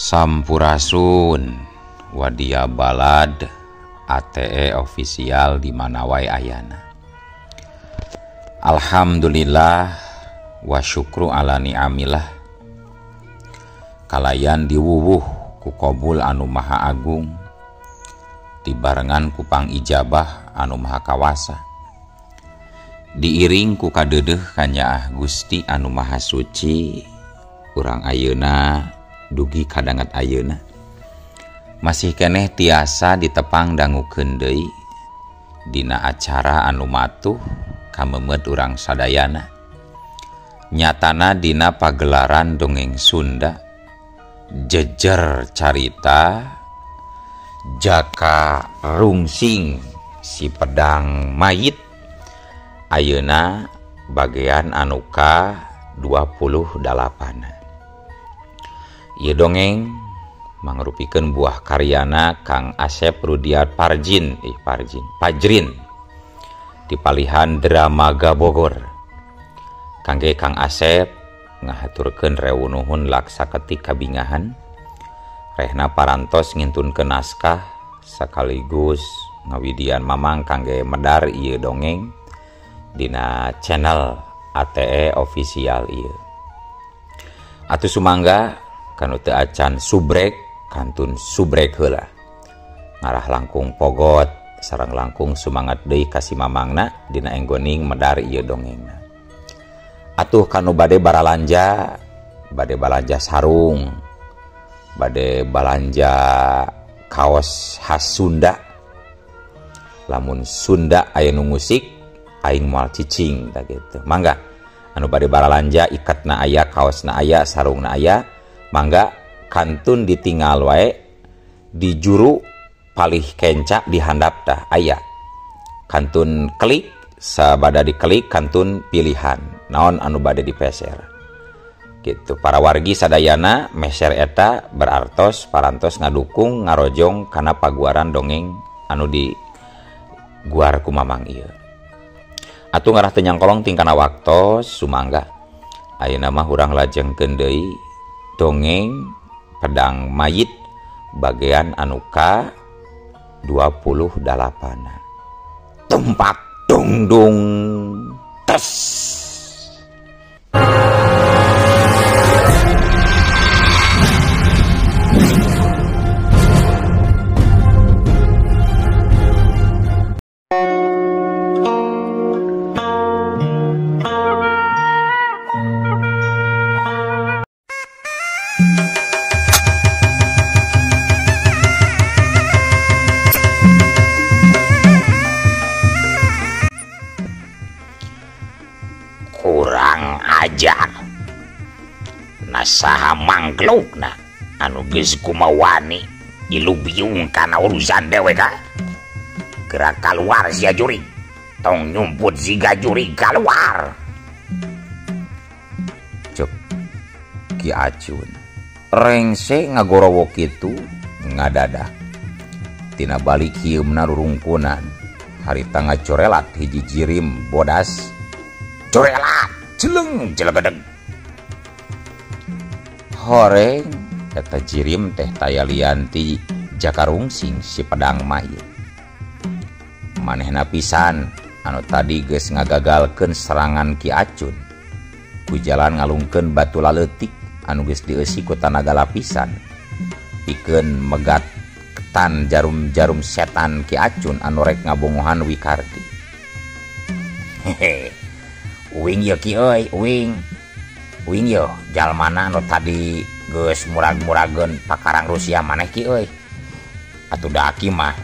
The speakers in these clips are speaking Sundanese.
Sampurasun Wadia Balad ATE official di mana wae ayana. Alhamdulillah wa syukru ala ni'amillah. Kalayan diwuwuh ku qabul anu maha agung, dibarengan ku pangijabah anu maha kawasa, diiring ku kadeudeuh kanyaah Gusti anu maha suci. Urang ayeuna dugi kadanget ayeuna masih keneh tiasa ditepang dangukeun deui dina acara anu matuh kamemeut urang sadayana, nyatana dina pagelaran dongeng Sunda jejer carita Jaka Rungsing si pedang mayit ayeuna bagian anu ka 28. Ieu dongeng mangrupikeun buah karyana Kang Asep Rudiat Parjin, Pajrin dipalihan Dramaga Bogor. Kangge Kang Asep ngahaturkeun rewu nuhun laksa ketik kabingahan rehna parantos ngintunkeun naskah sekaligus ngawidian mamang kangge medar ieu dongeng dina channel ATE official ieu. Atuh sumangga kanu teu acan subrek kantun subrek heula ngarah langkung pogot sareng langkung sumangat deui ka si mamangna dina enggoning medar ieu dongengna. Atuh kanu bade baralanja, bade balanja sarung, bade balanja kaos khas Sunda, lamun Sunda aya nu ngusik aing moal cicing tah kitu. Mangga anu bade baralanja ikatna aya, kaosna aya, sarungna aya, mangga kantun ditinggal wae di juru palih kenca di handap tah aya. Kantun klik, sabada diklik kantun pilihan naon anu bade dipeser gitu. Para wargi sadayana meser eta berartos parantos ngadukung ngarojong kana paguaran dongeng anu di guar ku mamang ieu. Atuh ngarah teu nyangkolong tingkana waktos sumangga ayeuna mah urang lajengkeun deui dongeng pedang mayit bagian anu ka 28. Tumpak dungdung tes. Kurang ajar nasaha mangklukna anu geus kumawani dilubiung kana urusan dewek ah. Gerak kaluar sia jurig, tong nyumput siga jurig kaluar. Cek Ki Acun rengse ngagorowok kitu ngadadak tina balik hieumna rurungkunan harita ngacorelat hiji jirim bodas corelat jeleng jelegedeg horeng eta jirim teh taya lianti Jaka Rungsing si pedang mayit. Manehna pisan anu tadi geus ngagagalkeun serangan Ki Acun ku jalan ngalungkeun batu laleutik anu geus dieusi ku tanaga lapisan pikeun megat ketan jarum-jarum setan Ki Acun anu rek ngabongohan Wikardi. Hehe, uing ye ki euy, uing. Uing ye jalmana anu tadi geus murag-murageun pakarang Rusia maneh ki euy. Atuh da aki mah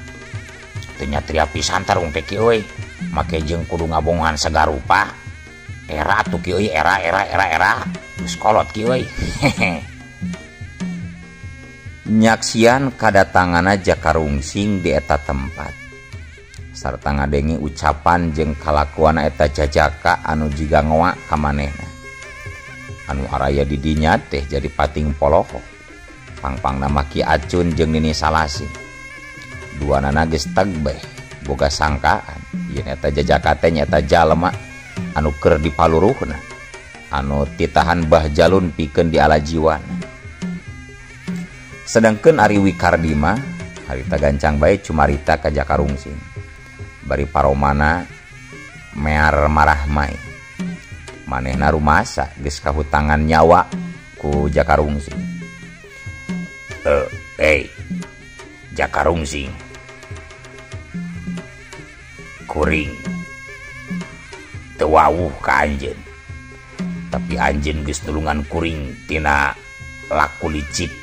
teu nyatria pisan tarung teh ki euy. Make jeung kudu ngabongohan sagarupa. Era atuh ki euy, era era era era. Geus kolot ki euy. Nyaksian kadatanganna Jaka Rungsing di eta tempat sarta ngadenge ucapan jeung kalakuan eta jajaka anu jiga ngoak ka manehna anu araya di dinya teh jadi pating poloho pangpangna mah Ki Acun jeung Nini Salasi duanana geus tegbeh boga sangkaan yen eta jajaka teh nyaeta jalma anu keur dipaluruhna anu titahan Bah Jalun pikeun dialajiwana. Sedangkeun ari Wikardi mah harita gancang bae cumarita ka Jaka Rungsing. Bari paromana mear marah mai. Manehna rumasa geus kahutangan nyawa ku Jaka Rungsing. Hey, Jaka Rungsing. Kuring teu wawuh ka anjeun. Tapi anjeun geus nulungan kuring tina laku licik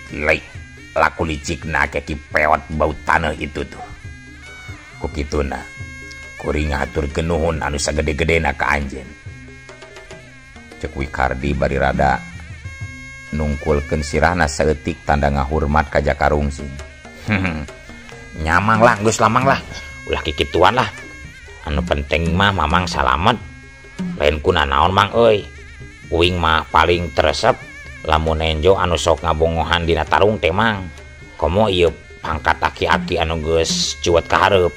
laku licikna keki peot bau taneuh itu tuh. Ku kituna kuring ngahaturkeun nuhun anu sagede-gedena ka anjeun. Cek Wikardi bari rada nungkulkeun sirahna saeutik tanda ngahurmat ka Jaka Rungsing. Nyamang lah geus lamang lah, ulah kikituan lah. Anu penting mah mamang salamet. Lain kuna naon mang euy. Uing mah paling teresep lamun enjo anu sok ngabongohan dina tarung teh mang. Komo ieu pangkat aki-aki anu geus cuet ka hareup.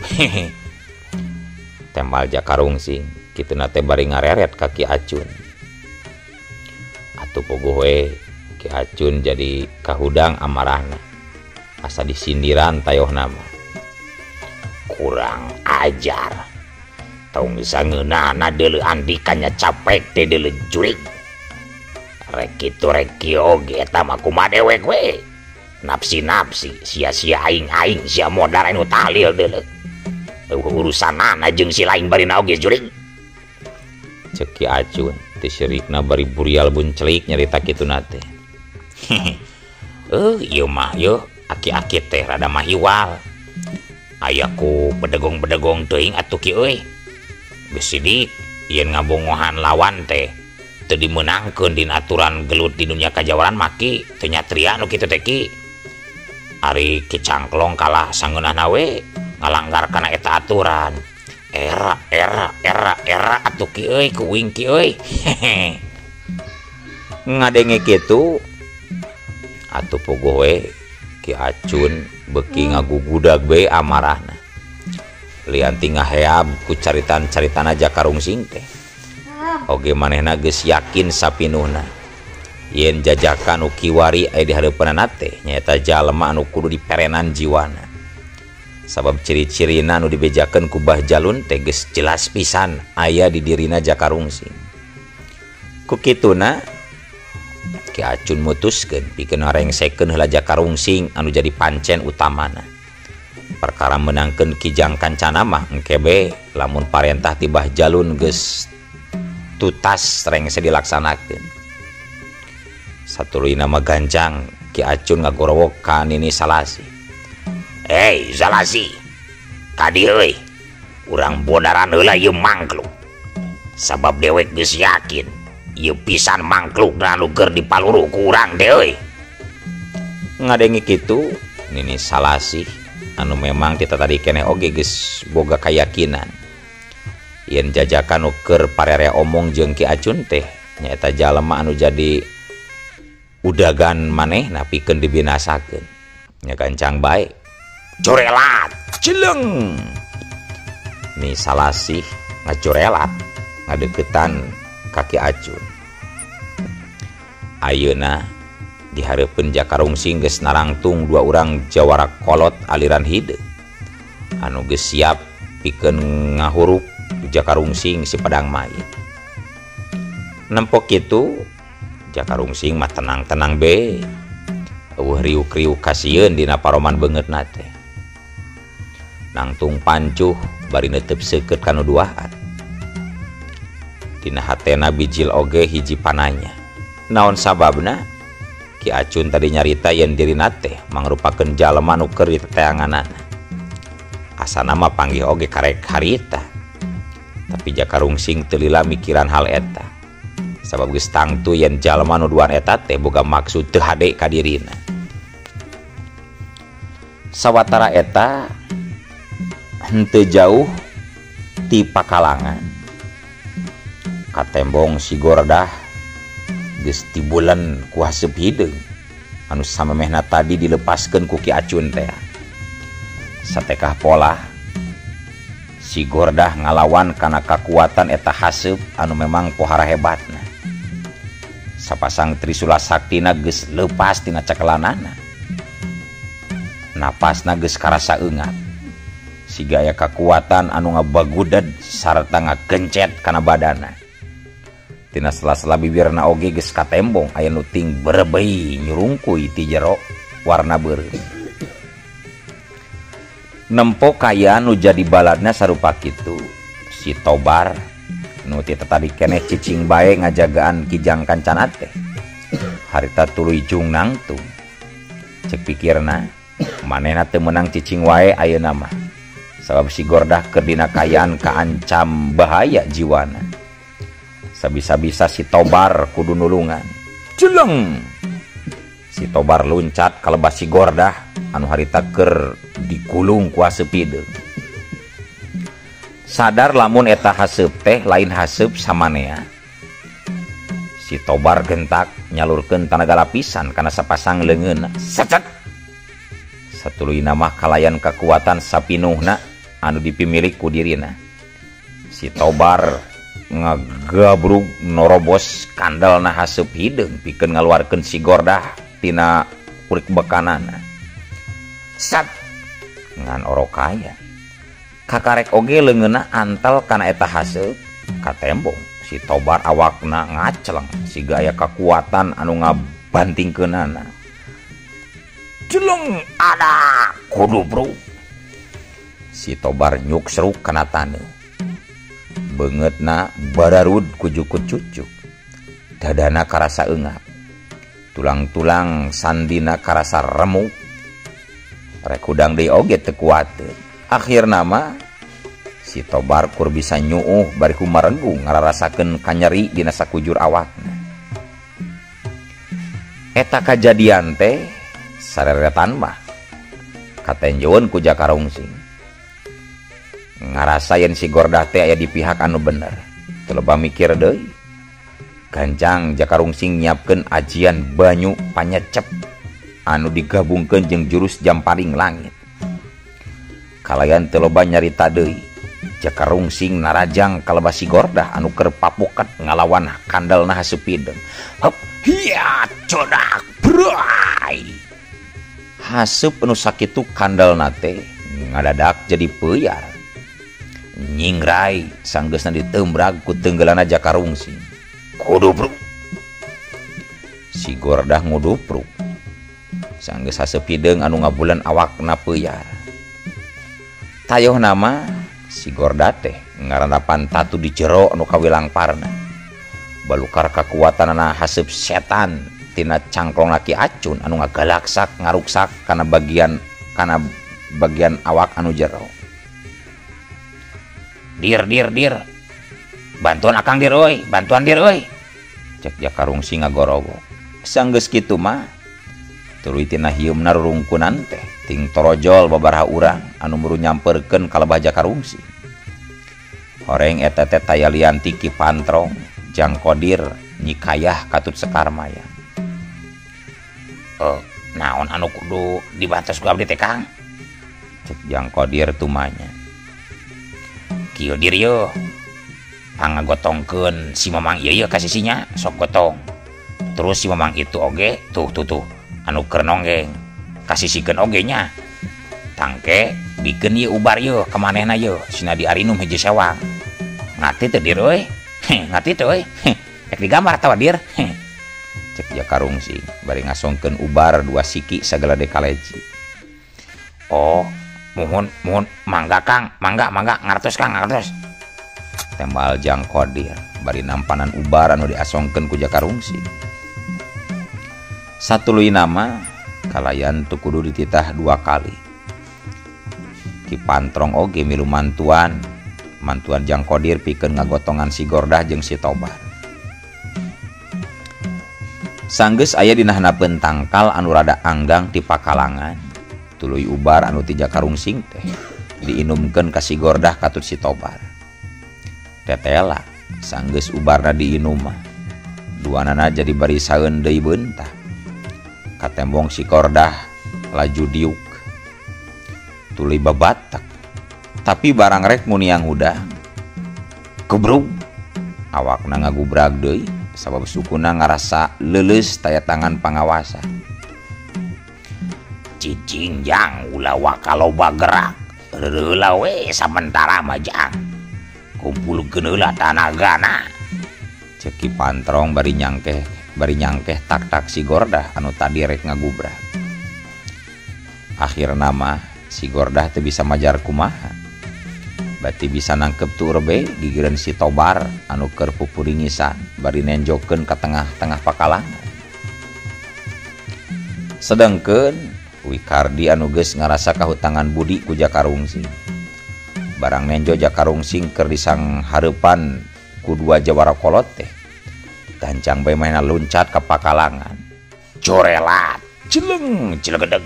Tembal Jaka Rungsing kituna teh bari ngareret ka Ki Acun. Atuh puguh we Ki Acun jadi kahudang amarahna. Asa disindiran tayohna mah. Kurang ajar. Tong sangeunana deuleu andikanya capek teh deuleu jurig. Rek kitu rek kieu oge eta mah kumaha dewek we. Nafsi-nafsi sia-sia aing-aing sia modar anu tahlil deuleu. Urusanana jeung si lain barina oge jurig. Cek Ki Acun teh sirikna bari burial buncelik nyarita kituna teh. Ieu mah yeuh aki-aki teh rada mahiwal. Aya ku bedegong-bedegong teuing atuh ki euy. Geus sidik yen ngabongohan lawan teh teu dimeunangkeun dina aturan gelut di dunia kajawaran maki teu nyatria nu kitu teh ki. Ari Ki Cangklong kalah sangeunahna we ngalanggar kana eta aturan. Era era era era atuh ki euy ku uing ki euy. Ngadenge kitu atuh puguh we Ki Acun beuki ngagugudag we amarahna. Lian ti ngaheab ku caritan-caritana Jaka Rungsing teh. Oge manehna geus yakin sapinuhna yen jajakan nu kiwari aya di hareupeunana teh nyaeta jalma anu kudu diperenan jiwana. Sabab ciri-cirina nu dibejakeun ku Bah Jalun teh geus jelas pisan aya di dirina Jaka Rungsing. Ku kituna Ki Acun mutuskeun pikeun ngarengsekeun heula Jaka Rungsing anu jadi pancen utamana. Perkara menangkeun Kijang Kancana mah engke be lamun parentah ti Bah Jalun geus tutas rengse dilaksanakeun. Satuluyna mah gancang Ki Acun ngagorowok ka Nini Salasi. "Hei Salasi, kadi euy, urang bodaran heula ieu mangkluk. Sabab dewek geus yakin ieu pisan mangklukna nu keur dipaluru ku urang teh euy." Ngadenge kitu Nini Salasi anu memang ti tadi keneh oge geus boga kayakinan yen jajakan nu keur parere omong jeung Ki Acun teh nyaeta jalma anu jadi udagan manehna pikeun dibinasakeun. Nya gancang bae corelat cileng. Ni Salasih ngacorelat ngadeukeutan ka Ki Acun. Ayeuna di hareupeun Jaka Rungsing geus narangtung dua urang jawara kolot aliran hideung anu geus siap pikeun ngahurup Jaka Rungsing si pedang mayit. Nempok kitu Jaka Rungsing mah tenang-tenang be, eueuh riuk-riuk kasieun dina paroman beungeutna teh. Nangtung pancuh bari neuteup seukeut kanu duaan. Dina hatena bijil oge hiji pananya. Naon sababna? Ki Acun tadi nyarita yen dirina teh mangrupakeun jalma nu keur diteteanganana. Asana mah panggih oge karek harita. Tapi Jaka Rungsing teu lila mikiran hal eta. Sabab geus tangtu yen jalma nu duaan eta teh boga maksud teu hade ka dirina. Sawatara eta henteu jauh ti pakalangan. Katembong si Gordah geus tibulan ku haseup hideung anu samemehna tadi dilepaskeun ku Ki Acun teh. Satekah polah si Gordah ngalawan kana kakuatan eta haseup anu memang pohara hebatna. Sapasang trisula saktina geus leupas tina cakelanana. Napasna geus karasa eungap. Siga aya kakuatan anu ngabaguded sarta ngagencet kana badana. Tina sela-sela bibirna oge geus katembong aya nu ting berebei nyurungkuy ti jero warna beureum. Nempo kaya nu jadi baladna sarupa kitu. Si Tobar nu ti tadi keneh cicing bae ngajagaan Kijang Kancana teh. Harita tuluy jung nangtung. Cek pikirna manehna teu meunang cicing wae ayeuna mah. Sabab si Gordah keur dina kayaan kaancam bahaya jiwana. Sabisa-bisa si Tobar kudu nulungan. Jeleng. Si Tobar luncat kalebah si Gordah anu harita keur dikulung ku haseup hideung. Sadar lamun eta haseup teh lain haseup samanea. Si Tobar gentak nyalurkeun tanaga lapisan kana sapasang leungeunna. Secet. Satuluyna mah kalayan kakuatan sapinuhna anu dipimilik ku dirina. Si Tobar ngagabrug norobos kandalna haseup hideung pikeun ngaluarkeun si Gordah tina kurik bekanana. Sat ngan orokaya. Kakarek oge leungeunna antel kana eta haseup katembong. Si Tobar awakna ngaceleng siga aya kakuatan anu ngabantingkeunana. Jeleng ada kudu bro. Si Tobar nyuksruk kana taneuh. Beungeutna bararud ku jukut cucuk. Dadana karasa eungap. Tulang-tulang sandina karasa remuk. Rek hudang deui oge teu kuateun. Akhirna mah si Tobar kur bisa nyuuh bari kumarenggung ngararasakeun kanyeri dina sakujur awakna. Eta kajadian teh sareretan mah katenjoeun ku Jaka Rungsing. Ngarasa yen si Gordah teh aya di pihak anu bener. Teu loba mikir deui. Gancang Jaka Rungsing nyiapkeun ajian banyu panyecep anu digabungkeun jeung jurus jamparing langit. Kalayan teu loba nyarita deui. Jaka Rungsing narajang kalebah si Gordah anu keur papuket ngalawan kandalna haseup hideung. Heup hiya codak bray. Haseup anu sakitu kandalna teh ngadadak jadi peuar. Nyingrai sanggeusna ditembrag ku tenggeulana Jaka Rungsing. Kudupruk. Si Gordah ngudupruk. Sanggeus haseup hideung anu ngabulan awakna peuar. Tayoh nama si Gordah teh ngarandapan tatu di jero anu kawilang parna. Balukar kakuatanana haseup setan tina cangklong laki acun anu ngagalaksak ngaruksak kana bagian awak anu jero. Dir dir dir. Bantuan akang dir euy, bantuan dir euy. Cek Jaka Rungsing ngagorowok. Sanggeus kitu mah tuluy tina hieumna rurungkunan teh ting torojol babaraha urang anu muru nyamperkeun kalebah Jaka Rungsing. Horeng eta teh taya lian ti Ki Pantrong, Jang Kodir, Nyi Kayah katut Sekar Maya. Naon anu kudu dibantos ku abdi teh Kang? Cek Jang Kodir tumanya. Kieu dir yeuh. Pangagotongkeun si Mamang ieu yeuh ka sisinya sok gotong. Terus si Mamang itu oge tuh tuh tuh anu keur nonggeng kasisikeun oge nya. Tangke bikeun ieu ubar yeuh ka manehna yeuh sina diarinum hiji sewang. Ngarti teu dir euy? Ngarti teu euy? Rek digambar atawa dir? Cek Jaka Rungsing bari ngasongkeun ubar dua siki sagala dekaleji. Oh, muhun muhun mangga Kang, mangga mangga ngartos Kang ngartos. Tembal Jang Kodir bari nampanan ubar anu diasongkeun ku Jaka Rungsing. Satuluy nama kalayan teu kudu dititah dua kali. Ki Pantrong oge milu mantuan Jang Kodir pikeun ngagotongan si Gordah jeung si Tobar. Sanggeus aya dina handapeun tangkal anu rada anggang ti pakalangan. Tuluy ubar anu ti Jaka Rungsing teh diinumkeun ka si Gordah katut si Tobar. Tetela sanggeus ubarna diinum mah duanana jadi barisaeun deui beunta. Katembong si Gordah laju diuk. Tuluy babatak. Tapi barang rek muniang hudang. Kebrug awakna ngagubrag deui sabab sukuna ngarasa leuleus taya tangan pangawasa. Cicing jang ulah waka loba gerak. Heula we samentara mah jang. Kumpulkeun heula tanagana. Cek Ki Pantrong bari nyangkeh tak-tak si Gordah anu tadi rek ngagubrak. Akhirna mah si Gordah teu bisa majar kumaha. Bati bisa nangkep tuur be gigireun si Tobar anu keur pupuringisan bari nenjokeun ka tengah-tengah pakalangan. Sedengkeun Wikardi anu geus ngarasa kahutangan budi ku Jaka Rungsing. Barang nenjo Jaka Rungsing keur disanghareupan ku dua jawara kolot teh. Gancang bae manehna luncat ka pakalangan. Corelat, jeleng cilegedeg.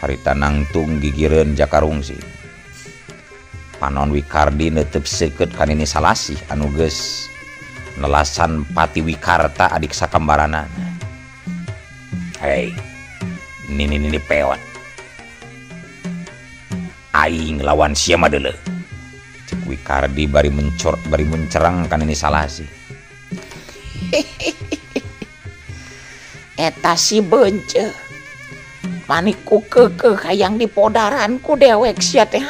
Harita nangtung gigireun Jaka Rungsing. Panon Wikardi neuteup seukeut ka Nini Salasih anu geus nelasan Pati Wikarta adik sakambaranana. Hei, nini peot. Aing lawan sia mah deuleu. Cek Wikardi bari mencerang ka Nini Salasih. Eta si beunce. Maniku keukeuh hayang dipodaran ku dewek sia teh.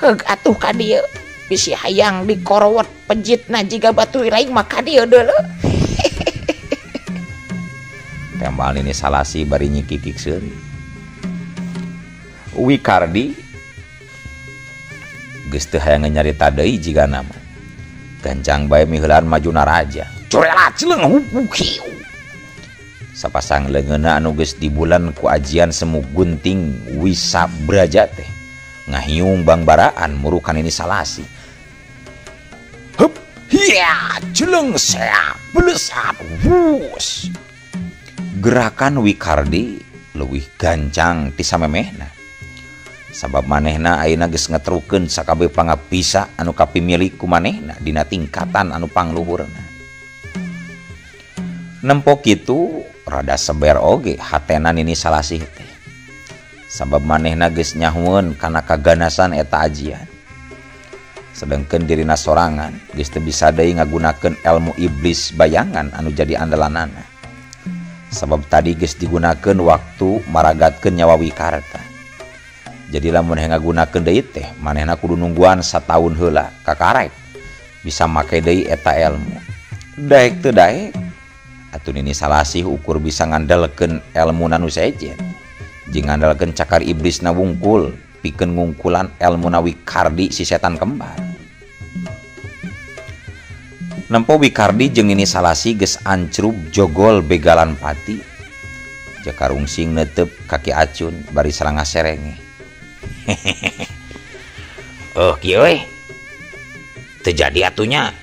Heug atuh ka dieu bisi hayang dikorowot pejitna jiga batu iraing mah ka dieu deuleu. Tembal Nini Salasih bari nyikikik seuri. Wikardi geus teu hayang nyarita deui jigana mah. Gancang bae miheulaan maju naraja. Corelat jeleng hukiu. Sapasang leungeunna anu geus dibulan ku ajian semu gunting wisa braja teh ngahiung bangbaraan murukan Nini Salasih. Hup, hiya, jeleng sea, belesat, wus. Gerakan Wikardi leuwih gancang ti samemehna. Sabab manehna ayeuna geus ngetrukeun sakabeh pangapisa anu kapimilik ku manehna dina tingkatan anu pangluhurna. Nempo kitu rada seber oge hatena Nini Salasih teh. Sabab manehna geus nyahueun kana kaganasan eta ajian. Sedengkeun dirina sorangan geus teu bisa deui ngagunakeun elmu iblis bayangan anu jadi andalanana. Sabab tadi geus digunakeun waktu maragatkeun nyawa Wikarta. Jadi lamun hayang ngagunakeun deui teh manehna kudu nungguan sataun heula kakarek bisa make deui eta elmu. Daek teu daek atuh Nini Salasih ukur bisa ngandelkeun elmu nu sejen. Jeung ngandalkeun cakar iblisna wungkul pikeun ngungkulan elmuna Wikardi si setan kembar. Nempo Wikardi jeung Nini Salasih geus ancrub jogol begalan pati. Jaka Rungsing neuteup kaki acun bari saranga serenge. Oh kieu euy. Teu jadi atunya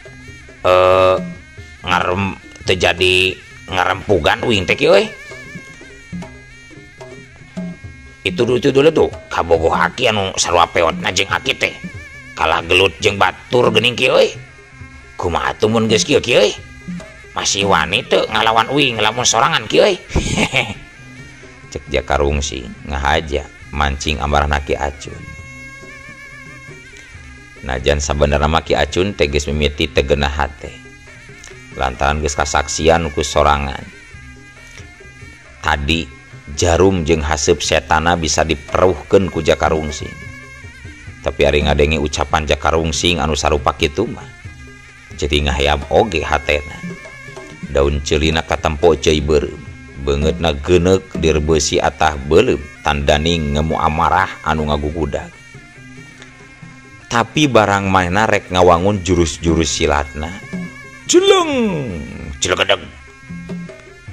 ngarem teu jadi ngarempugan uing teh kieu euy. Itu dulu tuh kabogoh aki anu sarua peotna jeung aki teh kalah gelut jeung batur geuning kieu euy. Kumaha atuh mun geus kieu kieu euy? Masih wani teu ngalawan uing lamun sorangan kieu euy. Cek Jaka Rungsing ngahaja mancing amarahna Ki Acun. Najan sabenerna mah Ki Acun teh geus mimiti teu geunah hate. Lantaran geus kasaksian ku sorangan. Tadi jarum jeung haseup setana bisa diperuhkeun ku Jaka Rungsing. Tapi ari ngadenge ucapan Jaka Rungsing anu sarupa kitu mah jadi ngahayam oge hatena. Daun ceulina katempo ceuy beureum, beungeutna geuneuk direbeusi atah beuleum tandani ngemu amarah anu ngagugudag. Tapi barang manehna rek ngawangun jurus-jurus silatna. Jeleng, cilegedeg.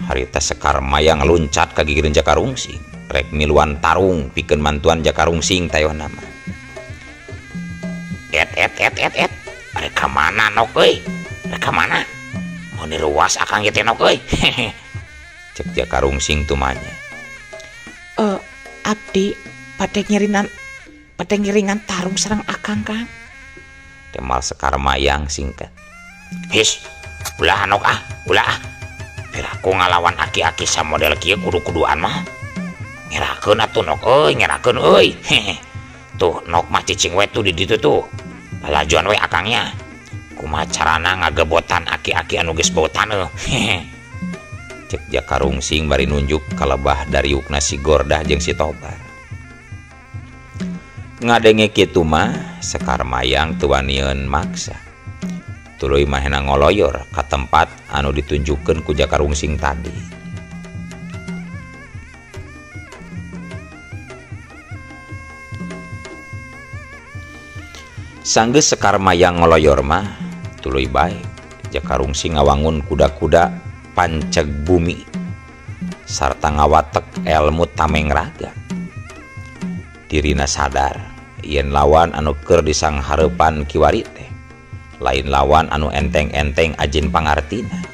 Harita Sekar Mayang luncat ka gigireun Jaka Rungsing, rek miluan tarung pikeun mantuan Jaka Rungsing tayohna mah. Et et et et et. Rek ka mana nok euy? Rek ka mana? Mun diruas akang ieu teh nok euy. Cek Jaka Rungsing tumanya. Abdi bade ngiringan tarung sareng akang Kang. Temal Sekar Mayang singkat. His, ulah nok ah, ulah ah. Piraku ngalawan aki-aki samodel kieu kudu-kuduan mah. Ngerakeun atuh nok euy, ngerakeun euy. Tuh nok mah cicing we tuh di ditu tuh. Lalajuan we akangnya. Kumaha carana ngagebotan aki-aki anu geus bau taneuh. Cek Jaka Rungsing bari nunjuk kalebah dariukna si Gordah jeung si Tobar. Ngadenge kitu mah Sekar Mayang teu wanieun maksa. Tuluy manehna ngoloyor ka tempat anu ditunjukkeun ku Jaka Rungsing tadi. Sanggeus Sekar Mayang ngoloyor mah tuluy bae Jaka Rungsing ngawangun kuda-kuda panceg bumi sarta ngawatek elmu tameng raga. Dirina sadar yen lawan anu keur disanghareupan kiwari teh lain lawan anu enteng-enteng ajin pangartina.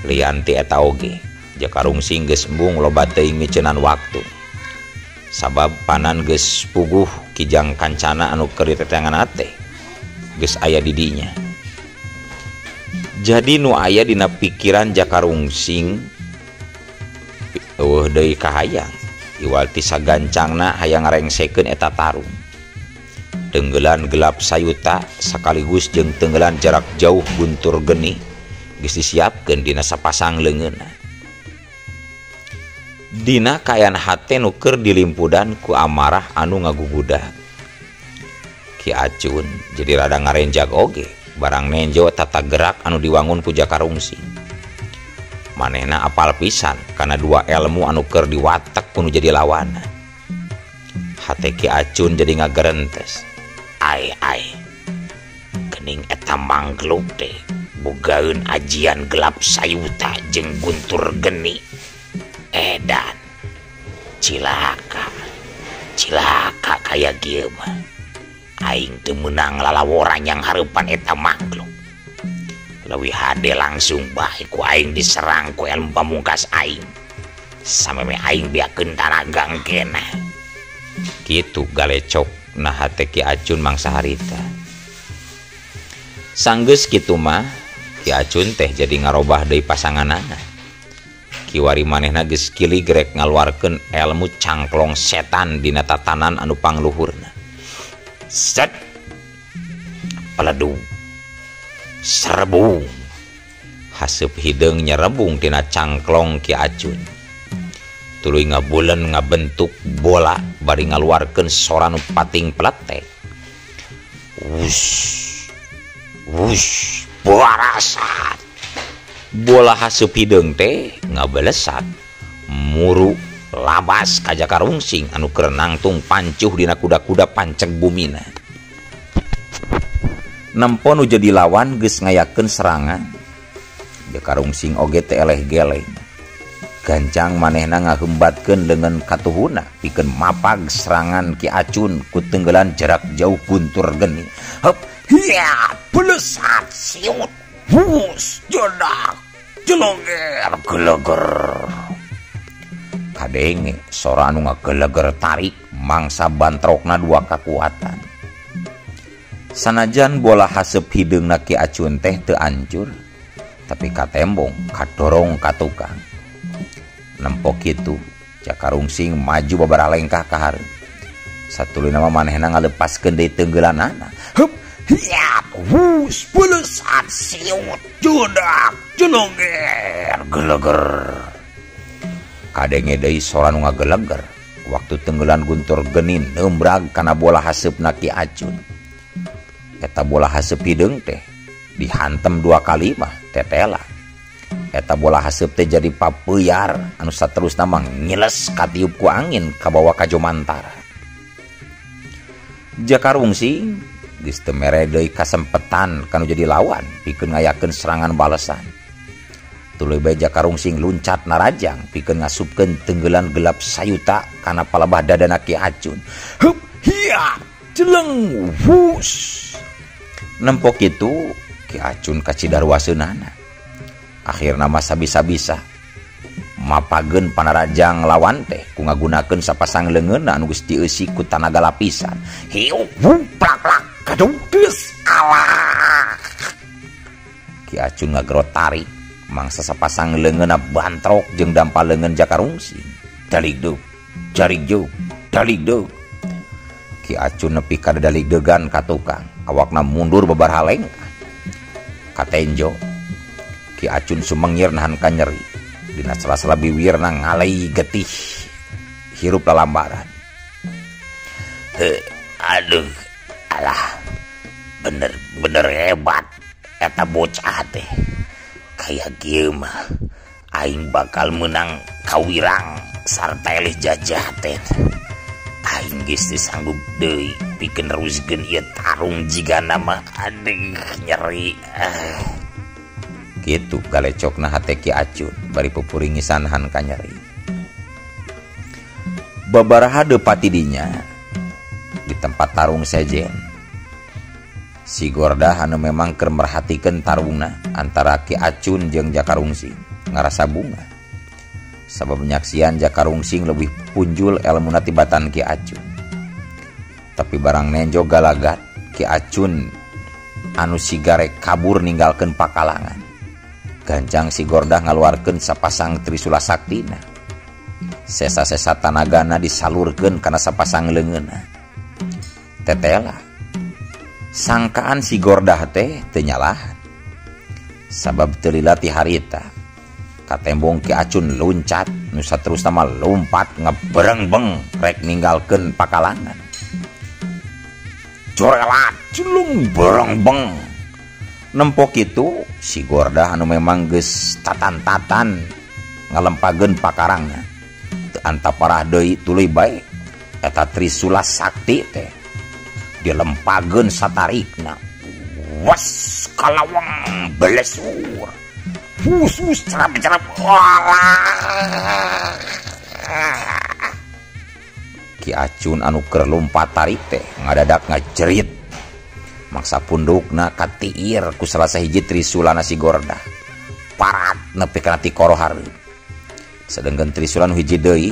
Lian ti eta oge Jaka Rungsing geus embung loba teuing miceunan waktu. Sabab panan geus puguh kijang kancana anu keur ditetengan teh geus aya di dinya. Jadi nu aya dina pikiran Jaka Rungsing eueuh deui kahayang iwal ti sagancangna hayang ngarengsekeun eta tarung. Tenggelan gelap sayuta sekaligus jeung tenggelan jarak jauh guntur geni geus disiapkeun dina sapasang leungeunna. Dina kaayaan hate nu keur dilimpudan ku amarah anu ngagugudag. Ki Acun jadi rada ngarenjag oge barang nenjo tata gerak anu diwangun ku Jaka Rungsing. Manehna apal pisan kana dua elmu anu keur diwatek ku nu jadi lawanna. Hate Ki Acun jadi ngagerentes. Ai ai, kening eta mangkluk teh bogaeun ajian gelap sayuta jeung guntur geni. Edan cilaka cilaka kaya kieu mah. Aing teu meunang lalaworan yang hareupan eta makhluk. Leuwih hade langsung bae ku aing diserang ku ilmu pamungkas aing. Sameme aing beakeun tanaga engkena. Kitu galecok na hate Ki Acun mangsa harita. Sanggeus kitu mah Ki Acun teh jadi ngarobah deui pasanganana. Kiwari manehna geus kili grek ngaluarkeun elmu cangklong setan dina tatanan anu pangluhurna. Set peledu serebung haseup hideung nyerebung tina cangklong Ki Acun. Tuluy ngabulen ngabentuk bola bari ngaluarkeun sora nu pating peletek. Wush wush barasat. Bola haseup hideung teh ngabelesat muru labas ka Jaka Rungsing anu keur nangtung pancuh dina kuda-kuda panceg bumina. Nempo nu jadi lawan geus ngayakeun serangan. Jaka Rungsing oge teh eleh geleng. Gancang manehna ngahembatkeun leungeun katuhuna pikeun mapag serangan Ki Acun ku tenggelan jarak jauh guntur geni. Heup hiya belesat siut hus jedak jelonger geleger. Kadenge sora anu ngageleger tarik mangsa bantrokna dua kakuatan. Sanajan bola haseup hideungna Ki Acun teh teu ancur, tapi katembong kadorong ka tukang. Nempo kitu Jaka Rungsing maju babaraha lengkah ka hareup. Satuluyna mah manehna ngalepaskeun deui tenggelanana. Heup hiap hus belesat siut jedak jelonger geleger. Kadenge deui sora nu ngageleger waktu tenggelan guntur geni neumbrag kana bola haseupna Ki Acun. Eta bola haseup hideung teh dihantem dua kali mah tetela. Eta bola haseup teh jadi papeyar anu saterusna mah ngiles katiup ku angin kabawa ka jomantara. Jaka Rungsing geus teu mere deui kasempetan kanu jadi lawan pikeun ngayakeun serangan balesan. Tuluy bae Jaka Rungsing luncat narajang pikeun ngasupkeun tenggelan gelap sayuta kana palebah dadana Ki Acun. Hup hiya jeleng wus. Nempo kitu Ki Acun kacidarwaseunana. Akhirna mah sabisa-bisa mapageun panarajang lawan teh ku ngagunakeun sapasang leungeunna anu geus dieusi ku tanaga lapisan. Hiup plak-plak kadungkeus alah. Ki Acun ngagerot tarik mangsa sapasang leungeunna bantrok jeung dampal leungeun Jaka Rungsing. Daligdeug jarigdeug daligdeug. Ki Acun nepi ka daligdeugan ka tukang, awakna mundur babaraha lengkah. Katenjo Ki Acun sumengir nahan ka nyeri. Dina sela-sela biwirna ngalei getih hirup lalambaran. Aduh, alah, bener-bener hebat eta bocah teh. Kaya kieu mah aing bakal menang kawirang sarta eleh jajah teh. Aing geus teu sanggup deui pikeun neruskeun ieu tarung jigana mah. Aduh, nyeri. Kitu galecokna hate Ki Acun bari pupuringisan han kanyeri. Babaraha deupati dinya di tempat tarung sejen. Si Gordah anu memang keur merhatikeun tarungna antara Ki Acun jeung Jaka Rungsing ngarasa bunga. Sabab menyaksian Jaka Rungsing lebih punjul elmuna tibatan Ki Acun. Tapi barang nenjo galagat Ki Acun anu sigare kabur ninggalkeun pakalangan. Gancang si Gordah ngaluarkeun sapasang trisula saktina. Sesa-sesa tanagana disalurkeun kana sapasang leungeunna. Tetela sangkaan si Gordah teh teu nyalahan. Sabab teu lila ti harita katembong Ki Acun luncat nu saterusna mah lumpat ngeberengbeng rek ninggalkeun pakalangan. Corelat celung berengbeng. Nempo kitu si Gordah anu memang geus tatan-tatan ngalempageun pakarangna. Teu antaparah deui tuluy bae eta trisula sakti teh dilempageun satarikna. Was kalawang belesur. Hus cerap-cerap. Walah. Ki Acun anu keur lumpat tarik teh ngadadak ngajerit. Maksa pundukna katiir ku salah sahiji trisulana si Gordah. Parat nepi kana tikoro hareup. Sedengkeun trisula nu hiji deui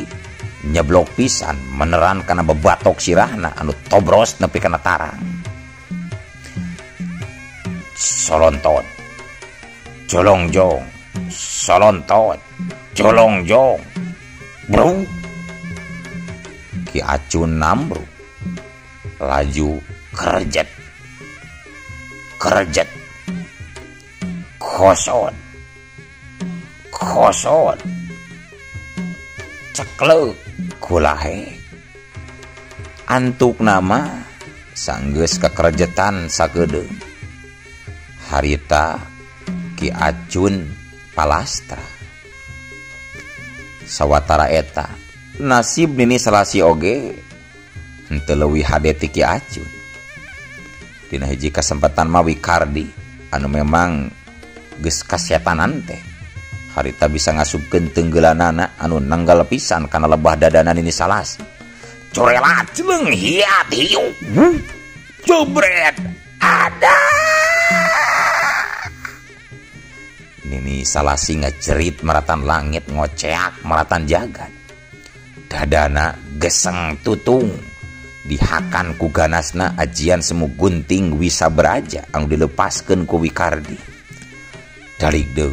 nyeblok pisan meneran kana bebatok sirahna anu tobros nepi kana tarang. Solontot jolongjong, solontot jolongjong. Bro. Ki Acun nambru laju kerjet kerjet kosot kosot ceklek kulahe. Antuk nama sanggeus kekerjetan sakedeung. Harita Ki Acun palastra. Sawatara eta nasib Nini Salasi oge henteu leuwih hade ti Ki Acun. Dina hiji kasempatan mah Wikardi anu memang geus kasetanan teh harita bisa ngasupkeun tenggelanana anu nanggal pisan kana lebah dadana Nini Salasi. Corelat jeleng hiat hiu jebret ada. Nini Salasi ngajerit maratan langit ngoceak maratan jagat. Dadana geseng tutung dihakan ku ganasna ajian semu gunting wisa beraja anu dilepaskeun ku Wikardi. Daligdeug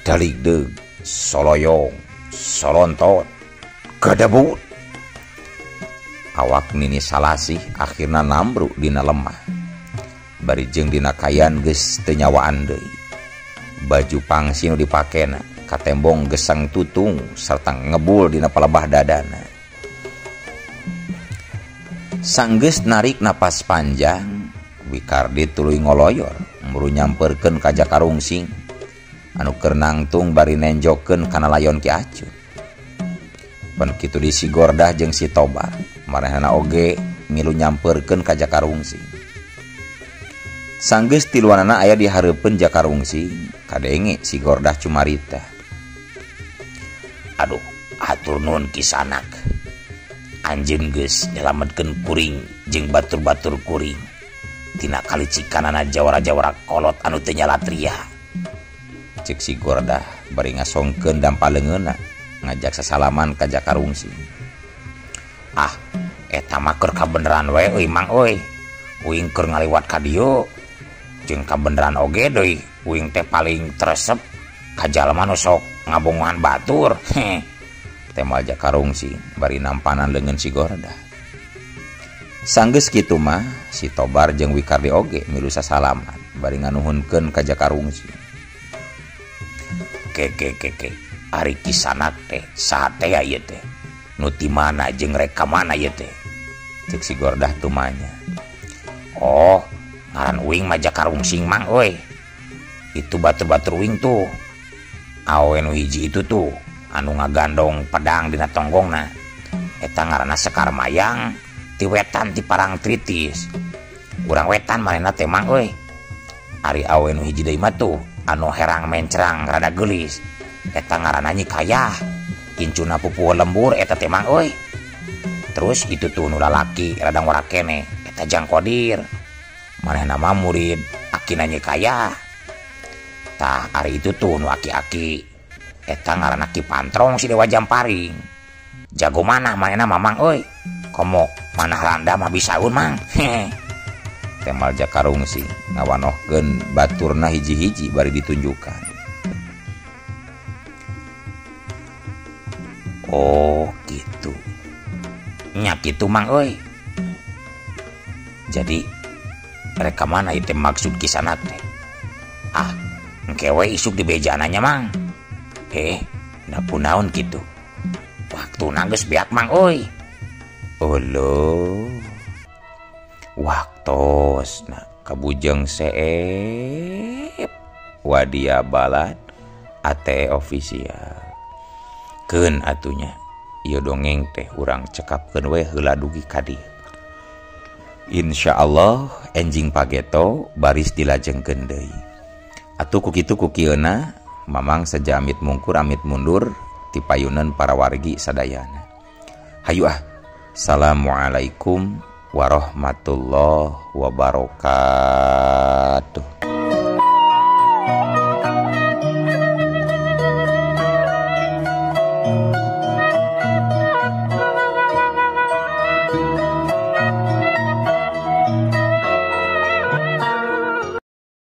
daligdeug soloyong solontot gadabut. Awak Nini Salasi akhirna nambru dina lemah. Bari jeung dina kayan geus teu nyawaan deui. Baju pangsi nu dipakena katembong gesang tutung sarta ngebul dina palebah dadana. Sanggeus narik napas panjang, Wikardi tuluy ngoloyor muru nyamperkeun ka Jaka Rungsing anu keur nangtung bari nenjokeun kana layon Ki Acun. Pan kitu di si Gordah jeung si Tobar, maranehna oge milu nyamperkeun ka Jaka Rungsing. Sanggeus tiluanana aya di hareupeun Jaka Rungsing, kadenge si Gordah cumarita. Aduh, hatur nuhun kisanak. Anjeun geus nyelametkeun kuring jeung batur-batur kuring tina kalicikanana jawara-jawara kolot anu teu nyalatria. Cek si Gordah bari ngasongkeun dampa leungeunna ngajak sasalaman ka Jaka Rungsing. Ah, eta mah keur kabeneran we euy Mang euy. Uing keur ngaliwat ka dieu jeung kabeneran oge deui uing teh paling tresep ka jalma nu sok ngabongohan batur. Temal Jaka Rungsing bari nampanan leungeun si Gordah. Sanggeus kitu mah si Tobar jeung Wikardi oge milu sasalaman bari nganuhunkeun ka Jaka Rungsing. Ke ke ke ke. Ari Kisanak teh saha teh ieu teh? Nu ti mana jeung rek ka mana ieu teh? Cek si Gordah tumanya. Oh, ngaran uing mah Jaka Rungsing mang euy. Itu batur-batur uing tuh. Awe nu hiji itu tuh anu ngagandong pedang dina tonggongna. Eta ngaranna Sekar Mayang ti wetan ti Parangtritis. Urang wetan manehna teh mang euy. Ari awe nu hiji deui mah tuh anu herang mencrang rada geulis. Eta ngaranna Nyi Kayah. Incuna pupuh lembur eta teh mang euy. Terus itu tuh nu lalaki rada ngora kene eta Jang Kodir. Manehna mah murid akina Nyi Kayah. Tah ari itu tuh nu aki-aki eta ngaranna Ki Pantrong si Dewa Jamparing. Jago manah manehna mamang euy. Komo manah randa mah bisaeun mang. Temal Jaka Rungsing ngawanohkeun baturna hiji-hiji bari ditunjukkan. Oh gitu. Nya kitu mang euy. Jadi mereka mana itu maksud Kisanak teh? Ah, engke we isuk di bejananya mang. Da kunaon kitu? Waktuna geus beak mang euy. Olo. Waktosna kabujeng seep wadia balad ATE official. Keun atunya ieu dongeng teh urang cekapkeun we heula dugi ka dieu. Insyaallah enjing pageto baris dilajengkeun deui. Atuh ku kitu ku kieuna mamang saja amit mungkur amit mundur ti payunan para wargi sadayana. Hayu ah. Assalamualaikum warahmatullahi wabarakatuh.